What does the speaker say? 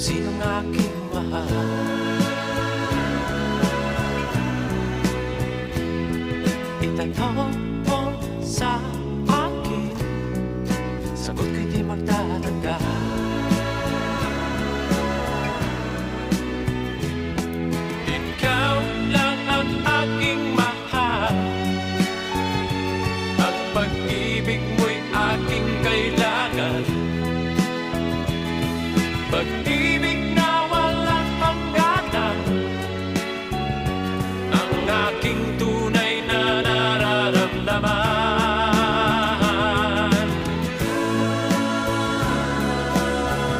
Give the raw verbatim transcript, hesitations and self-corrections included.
Sinong aking mahal? Itanong mo sa akin, sagot ko'y di magtatagal. Ikaw lang ang aking mahal. Ang pag-ibig mo'y aking kailangan. Pag-ibig